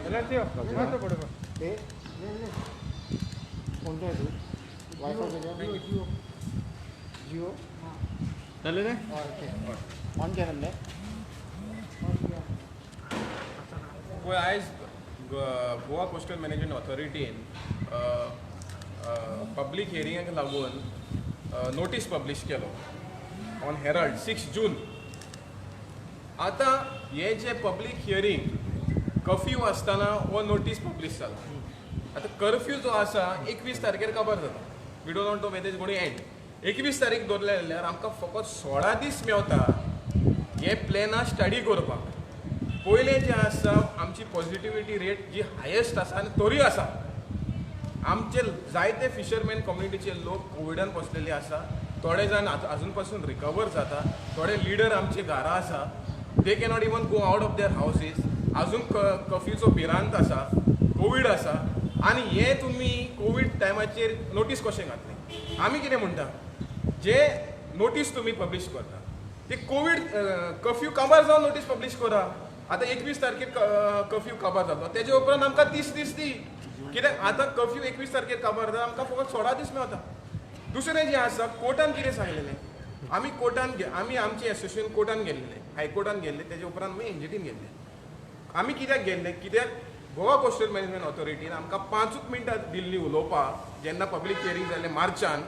ते कोणतं आहे तू? वायफाय? जिओ. जिओ. चालेल रे. ओके, ऑन केलेलं. पळय, आयज गोवा कोस्टल मॅनेजमेंट ऑथॉरिटीन पब्लीक हियरिंगाक लागून नोटीस पब्लीश केलो ऑन हेराल्ड 6 जून. आतां हे जे पब्लीक हियरींग कर्फ्यू आसतना हो नोटीस पब्लीश जाला. आतां कर्फ्यू जो आसा 21 तारखेर काबार जाता. We don't know whether is gonna end. 21 तारीख दवरले जाल्यार आमकां फकत 16 दीस मेवता हे प्लॅना स्टडी करपाक. पयलें जें आसा, आमची पॉझिटिविटी रेट जी हायेस्ट आसा आनी तोरी आसा. आमचे जायते फिशरमॅन कम्युनिटीचे लोक कोविडान बसलेले आसा. थोडे जाण आजून पासून रिकवर जाता. थोडे लिडर आमचे घरा आसा, they cannot even go out of there houses. अजून कर्फ्यूचो भिरांत आसा, कोवीड आसा आनी हे तुमी कोवीड टायमाचेर नोटीस कशें घातलें? आमी कितें म्हणटा, जे नोटीस तुमी पब्लीश करता ती कोवीड कर्फ्यू काबार जावन नोटीस पब्लीश करा. आतां 21 तारखेर कर्फ्यू काबार जातलो, तेजे उपरांत आमकां 30 दीस दी. कित्याक आतां कर्फ्यू 21 तारखेर काबार जाता, आमकां फकत 16 दीस मेळटा. दुसरें जें आसा, कोर्टान कितें सांगलेलें, आमी कोर्टान आमी आमचें एसोसिएशन कोर्टान गेल्लें, हायकोर्टान गेल्ले, तेजे उपरांत आमी एनजीटीन गेल्ले. आमी कित्याक गेल्ले? कित्याक गोवा कोस्टल मॅनेजमेंट ऑथॉरिटीन आमकां पांचूच मिनटां दिल्लीं उलोवपाक जेन्ना पब्लीक हियरींग जालें मार्चान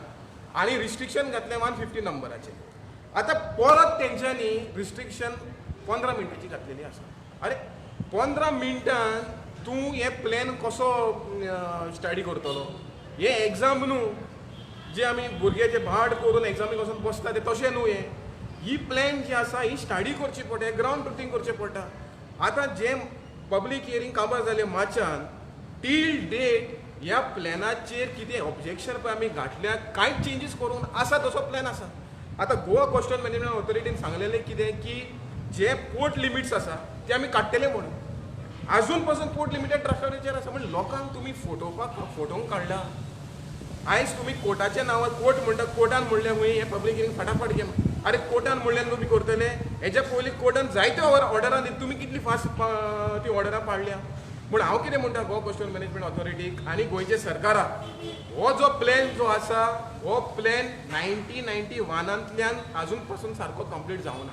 आनी रिस्ट्रिक्शन घातलें 150 नंबराचेर. आतां परत तेंच्यांनी रिस्ट्रिक्शन 15 मिनटांची घातलेली आसा. अरे, 15 मिनटान तूं हे प्लॅन कसो स्टडी करतलो? हे एग्जाम न्हू जे आमी भुरगे जे भाट करून एग्जामीक वचून बसता ते, तशें न्हू हें. ही प्लॅन जी आसा ही स्टडी करची पडटा, ग्रावंड ट्रुथींग करचें पडटा. आतां जे पब्लीक हियरींग काबार जालें मार्चान, टील डेट ह्या प्लॅनाचेर कितें ऑब्जेक्शन पळय आमी घातल्या, कांयच चेंजीस करून आसा तसो प्लॅन आसा. आतां गोवा कोस्टल मॅनेजमेंट ऑथॉरिटीन सांगलेलें कितें की जे पोर्ट लिमिट्स आसा ते आमी काडटले म्हणून. अजून पासून पोर्ट लिमिटेड ट्राफिकाचेर आसा. म्हणजे लोकांक तुमी फटोवपाक फटोवंक काडला. आयज तुमी कोर्टाच्या नांवार, कोर्ट म्हणटा, कोर्टान म्हणलें खंय हें पब्लीक हियरींग फाटाफाट घे. अरे, कोर्टान म्हणलें तुमी करतले? हेच्या पयलीं कोर्टान जायत्यो ऑर्डरां दिली, तुमी कितली फास्ट ती ऑर्डरां पाडल्या? पूण हांव कितें म्हणटा गोवा कोस्टल मॅनेजमेंट ऑथॉरिटीक आनी गोंयच्या सरकाराक, हो जो प्लॅन जो आसा, हो प्लॅन 1991ांतल्यान अजून पासून सारको कंप्लीट जावना.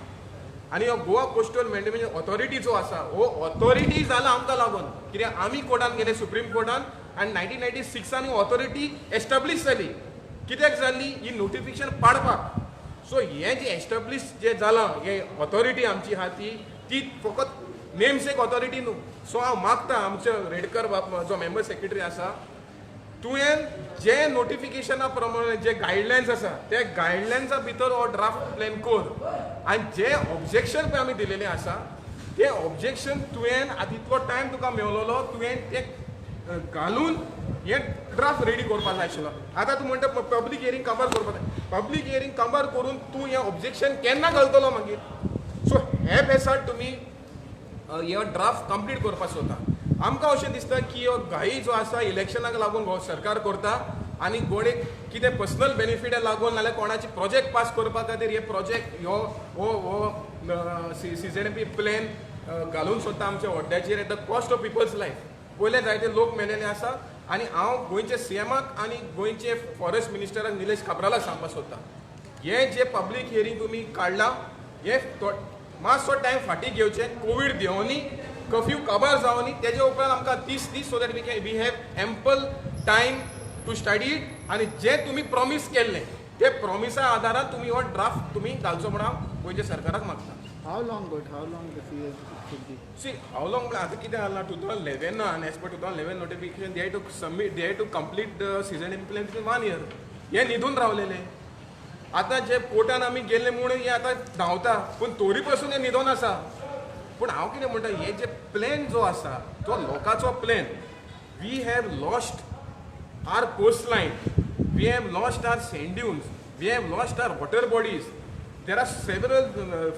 आनी हो गोवा कोस्टल मॅनेजमेंट ऑथॉरिटी जो आसा, हो ऑथॉरिटी जाला आमकां लागून, कित्याक आमी कोर्टान गेले, सुप्रीम कोर्टान, आनी 1996 ही ऑथॉरिटी एस्टाब्लीश जाली. कित्याक जाली? ही नोटिफिकेशन पाडपाक. सो हें जें एस्टाब्लीश जें जालां, हे ऑथॉरिटी आमची आहा ती ती फकत नेमसेक ऑथॉरिटी न्हू. सो हांव मागता आमच्या रेडकर बाब जो मेंबर सेक्रेटरी आसा, तुवें जे नोटिफिकेशना प्रमाणे जे गायडलायन्स आसा त्या गायडलायन्सा भितर हो ड्राफ्ट प्लॅन कर आनी जे ऑब्जेक्शन पळय आमी दिलेले आसा ते ऑब्जेक्शन तुवें आतां इतलो टायम तुका मेवलेलो, तुवें ते घालून हे ड्राफ्ट रेडी करपाक जाय आशिल्लो. आतां तूं म्हणटा पब्लीक हियरींग काबार करपाक जाय. पब्लीक हियरींग काबार करून तूं हें ऑब्जेक्शन केन्ना घालतलो मागीर? सो हे बेसार तुमी हो ड्राफ्ट कंप्लीट करपाक सोदता. आमकां अशें दिसता की हो घाई जो आसा इलेक्शनाक लागून हो सरकार करता आनी गोडेक कितें पर्सनल बेनिफिटा लागून नाल्यार कोणाचे प्रोजेक्ट पास करपा खातीर हे प्रोजेक्ट ह्यो हो हो सीझेडएमपी प्लॅन घालून सोदता आमच्या होड्ड्याचेर at the cost of people's life. पयले जायते लोक मेलेले आसा. आनी हांव गोंयच्या सीएमाक आनी गोंयचे फॉरेस्ट मिनिस्टराक निलेश काब्रालाक सांगपाक सोदता, हे जे पब्लीक हियरींग तुमी काडलां हे मातसो टायम फाटीं घेवचें. कोवीड देंवनी, कर्फ्यू काबार जावनी, तेजे उपरांत आमकां 30 दीस, so that we have ample time to study it. आनी जे तुमी प्रॉमीस केल्लें ते प्रॉमिसा आदारान तुमी हो ड्राफ्ट तुमी घालचो म्हूण हांव गोंयच्या सरकाराक मागता. How long, but how long the CS should be? See, how long म्हणल्यार आतां कितें जालां, 2011 as per 2011 notification they to submit, they to complete the CZMP plan within one year. हे न्हिदून रावलेले. आतां जे कोर्टान आमी गेल्ले म्हूण हे आतां धांवता, पूण तोरी पासून हे न्हिदोन आसा. पूण हांव कितें म्हणटा, हे जे प्लॅन जो आसा तो लोकांचो plan. We have lost our coast line, we have lost our sand dunes, we have lost our water bodies. There are several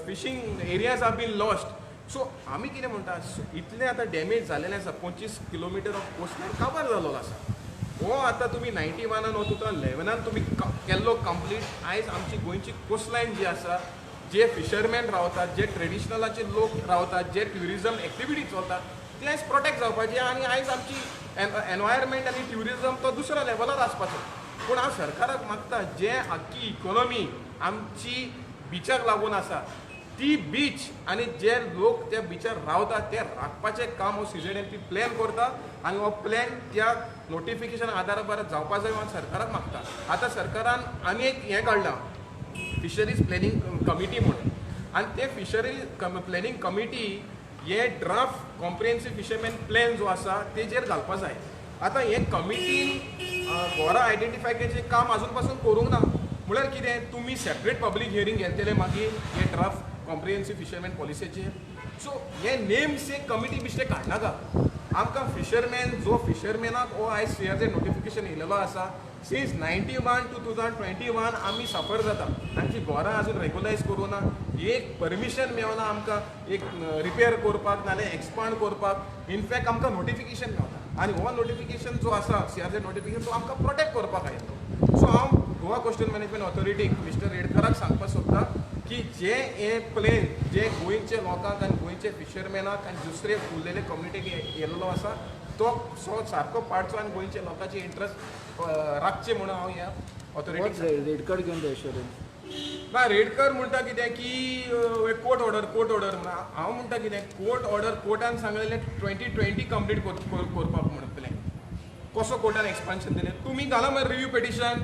fishing areas have been lost. So आमी कितें म्हणटा, इतलें आतां डॅमेज जालेलें आसा, 25 किलोमिटर ऑफ कोस्ट लायन काबार जाल्लो आसा. हो आतां तुमी 91 हो 2011 तुमी केल्लो कंप्लीट. आयज आमची गोंयची कोस्ट लायन जी आसा, जे फिशरमॅन रावतात, जे ट्रेडिशनलाचे लोक रावतात, जे ट्युरिजम एक्टिविटी चलता. ती आयज प्रोटेक्ट जावपाची आनी आयज आमची एनवायरमेंट आनी ट्युरिजम तो दुसऱ्या लेवलार आसपाचो. पूण हांव सरकाराक मागता जे आख्खी इकोनॉमी आमची बिचाक लागून आसा ती बीच आनी जे लोक त्या बिचार रावता ते राखपाचें काम हो CZMP plan करता आनी हो प्लॅन त्या नोटिफिकेशन आदारार जावपा जाय हांव सरकाराक मागता. आतां सरकारान आनी एक हें काडलां फिशरीज प्लॅनिंग कमिटी म्हणून आनी ते फिशरीज प्लॅनिंग कमिटी हे ड्राफ्ट कॉम्प्रिहेन्सीव फिशरमॅन प्लॅन जो आसा तेजेर घालपा जाय. आतां हे कमिटीन घोरां आयडेंटिफाय केचें काम आजून पासून करूंक ना. म्हळ्यार कितें तुमी सेपरेट पब्लीक हियरींग घेतले मागीर हे ड्राफ्ट कॉम्प्रिहेन्सीव फिशरमॅन पॉलिसीचेर. सो हे नेम्स एक कमिटी बिश्टे काडनाका. आमकां फिशरमॅन जो फिशरमॅनाक हो आयज CRZ notification येयलेलो आसा सिन्स 91 टू 2021 आमी सफर जाता. आमची घरां अजून रेगुलायज करूं ना, एक परमिशन मेळना आमकां एक रिपेर करपाक नाल्यार एक्सपांड करपाक. इनफॅक्ट आमकां नोटिफिकेशन मेळना आनी हो नोटिफिकेशन जो आसा CRZ notification तो आमकां प्रोटेक्ट करपाक आयिल्लो. सो हांव गोवा कोस्टल मॅनेजमेंट ऑथॉरिटीक मिस्टर रेडकराक सांगपाक सोदता की जे हे प्लेन जे गोंयचे लोकांक आनी गोंयचे फिशरमॅनाक आनी दुसरे उरलेले कम्युनिटीक येयल्लो आसा तो सो सारको पाडचो आनी गोंयचे लोकांचे इंट्रस्ट राखचे म्हणून हांव ह्या ऑथॉरिटीक. रेडकर घेवन the assurance ना रेडकर म्हणटा कितें की कोर्ट ऑर्डर कोर्ट ऑर्डर म्हणून. हांव म्हणटा कितें कोर्ट ऑर्डर कोर्टान सांगलेलें 2020 कंप्लीट करपाक म्हणून प्लॅन कसो कोर्टान एक्सपान्शन दिलें. तुमी घाला मरे रिव्यू पिटिशन,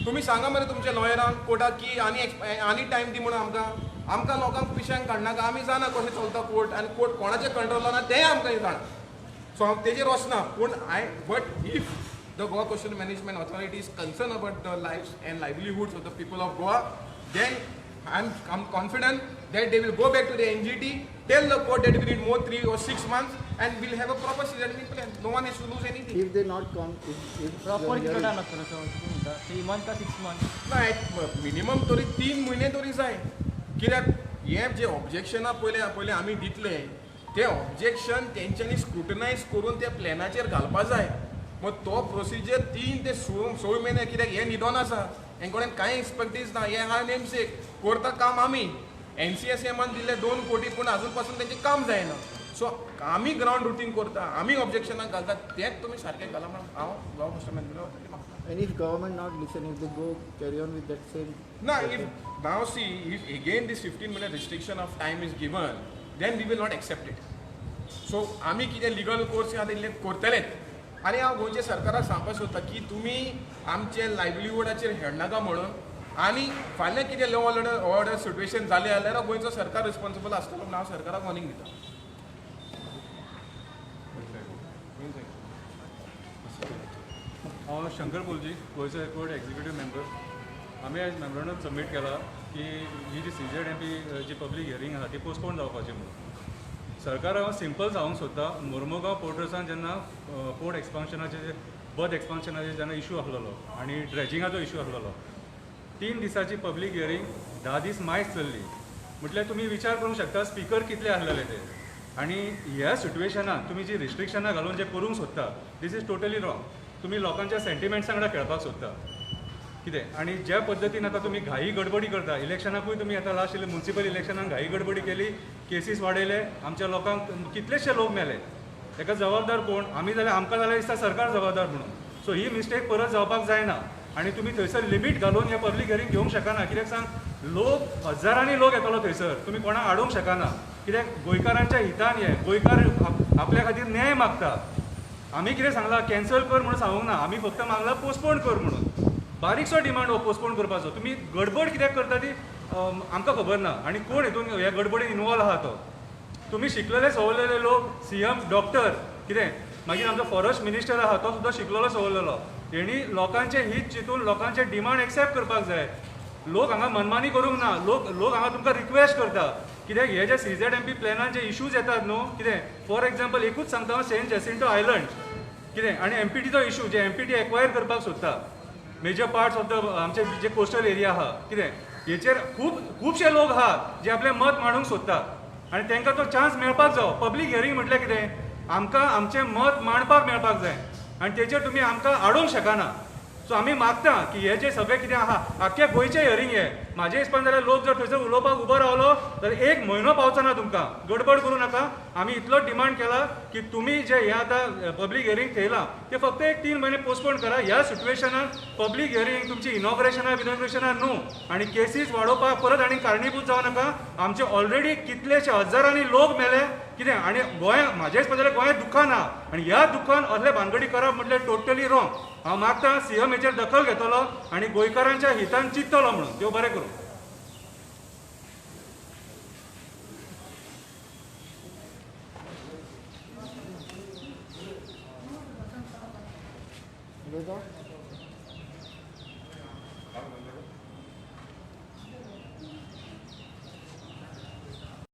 तुमी सांगा मरे तुमच्या लॉयरांक कोर्टाक की आनी आनी टायम दी म्हणून आमकां. आमकां लोकांक पिश्यांक काडनाका. आमी जाणा कशें चलता कोर्ट आनी कोर्ट कोणाचें कंट्रोलान आहा तेंय आमकां जाणा. सो हांव तेजेर वचना पूण I but if the Goa Coastal Management Authority is concern about the lives and livelihoods of the people of Goa then I am confident that they will go back to the NGT, tell the court that we need more 3 or 6 months and we'll have a proper CZMP plan. No one has to lose anything. If they not come, if proper कितलो time लागतलो असो तुमी म्हणटा 3 months का 6 months? ना minimum तरी 3 म्हयने तरी जाय. कित्याक हे जे ऑब्जेक्शनां पयले पयले आमी दितले ते ऑब्जेक्शन तेंच्यांनी स्क्रुटनायज करून त्या प्लॅनाचेर घालपा जाय. मग तो प्रोसिजर 3 ते 6 म्हयने. कित्याक हे न्हिदोन आसा, हें कडेन कांय एक्सपर्टीज ना, हे आहा नेमसेक करता काम. आमी NCSM दिल्ले 2 कोटी पूण आजून पासून तेंचें काम जायना. सो आमी ग्रावंड रुटीन करता, आमी ऑब्जेक्शनां घालता, तेंच तुमी सारकें घाला म्हणून हांव गोवा कोस्टल मॅनेजमेंट मागता. And if government not listen, if they go carry on with that same. ना, if now see if again this 15-minute restriction of time is given then we will not accept it. So आमी कितें legal course आतां इल्ले करतलेच. आनी हांव गोंयच्या सरकाराक सांगपाक सोदता की तुमी आमचे लायवलीहुडाचेर हेडनाका म्हणून आनी फाल्यां कितें लॉ ऑर्डर सिट्युएशन जालें जाल्यार गोंयचो सरकार रिस्पॉन्सिबल आसतलो म्हणून हांव सरकाराक वॉर्निंग दिता. हांव शंकर पोलजी, गोंयचो एअरपोर्ट एक्झिक्युटीव मेंबर. आमी आयज मेमोरंडम सबमीट केला की ही जी CZMP जी पब्लीक हियरींग आसा ती पोस्टपोन जावपाची म्हणून. सरकार हांव सिंपल सांगूंक सोदता, मोर्मुगांव पोर्टसान जेन्ना पोर्ट एक्सपान्शनाचे बर्थ एक्सपान्शनाचे जेन्ना इशू आसलेलो आनी ड्रेजिंगाचो इशू आसलेलो, 3 दिसाची पब्लीक हियरींग 10 दीस मायज चल्ली. म्हटल्यार तुमी विचार करूंक शकता स्पिकर कितले आसलेले ते. आनी ह्या सिट्युएशनान तुमी जी रिस्ट्रिक्शनां घालून जे करूंक सोदता this is totally wrong. तुमी लोकांच्या सेंटिमेंट्सां वांगडा खेळपाक सोदता कितें. आनी ज्या पद्दतीन आतां तुमी घाई गडबडी करता, इलेक्शनाकूय तुमी आतां लास्ट म्युनिसिपल इलेक्शनाक घाई गडबडी केली, केसीस वाडयले, आमच्या लोकांक कितलेशे लोक मेले. हेका जबाबदार कोण? आमी जाल्यार आमकां जाल्यार दिसता सरकार जबाबदार म्हणून. सो ही मिस्टेक परत जावपाक जायना आनी तुमी थंयसर लिमीट घालून ह्या पब्लीक हियरींग घेवंक शकना. कित्याक सांग, लोक हजारांनी लोक येतलो थंयसर, तुमी कोणाक हाडूंक शकना. कित्याक गोंयकारांच्या हितान हे गोंयकार आपल्या खातीर न्याय मागता. आमी कितें सांगलां, कॅन्सल कर म्हणून सांगूंक ना, आमी फक्त मागलां पोस्टपोन कर म्हणून. बारीकसो डिमांड हो पोस्टपोन करपाचो. तुमी गडबड कित्याक करता ती आमकां खबर ना आनी कोण हितून ह्या गडबडीन इनवॉल्व आहा तो. तुमी शिकलेले सवरलेले लोक, CM doctor कितें, मागीर आमचो फॉरेस्ट मिनिस्टर आहा तो सुद्दां शिकलेलो सवरलेलो. तेणी लोकांचें हीत चिंतून लोकांचे डिमांड एक्सेप्ट करपाक जाय. लोक हांगा मनमानी करूंक ना, लोक हांगा तुमकां रिक्वेस्ट करता. कित्याक हे जे CZMP प्लॅनान जे इशूज येतात न्हू कितें, फॉर एग्जाम्पल एकूच सांगता हांव, सेंट जेसिंटो आयलंड कितें आनी MPTचो इशू जे MPT acquire करपाक सोदता मेजर पार्ट्स ऑफ the आमचे जे कोस्टल एरिया आहा कितें, हेचेर खूब खुबशे लोक आहा जे आपलें मत मांडूंक सोदता आनी तांकां तो चान्स मेळपाक जावो. पब्लीक हियरींग म्हटल्यार कितें, आमकां आमचें मत मांडपाक मेळपाक जाय आनी तेचेर तुमी आमकां आडोवंक शकना. सो आमी मागता की हे जे सगळें कितें आहा आख्ख्या गोंयचें हियरींग हें म्हाजे हिसपान जाल्यार लोक जर थंयसर उलोवपाक उबो रावलो जाल्यार एक म्हयनो पावचो ना तुमकां. गडबड करूं नाका. आमी इतलो डिमांड केला की तुमी जे हे आतां पब्लीक हियरींग थेयलां ते फक्त एक 3 म्हयने पोस्टपोन करा. ह्या सिट्युएशनान पब्लीक हियरींग तुमची इनॉग्रेशनां बिनॉग्रेशनां न्हू आनी केसीस वाडोवपाक परत आनी कारणीभूत जावं नाका. आमचे ऑलरेडी कितलेशे हजारांनी लोक मेले कितें आनी गोंय म्हाज्या हिसपान जाल्यार गोंयांत दुख्खान आहा आनी ह्या दुख्खान असले भानगडी करप म्हटल्यार टोटली रॉंग. हांव मागता सीएम हेचेर दखल घेतलो आनी गोंयकारांच्या हितान चिंततलो म्हणून. देव बरें करूं. उलयता.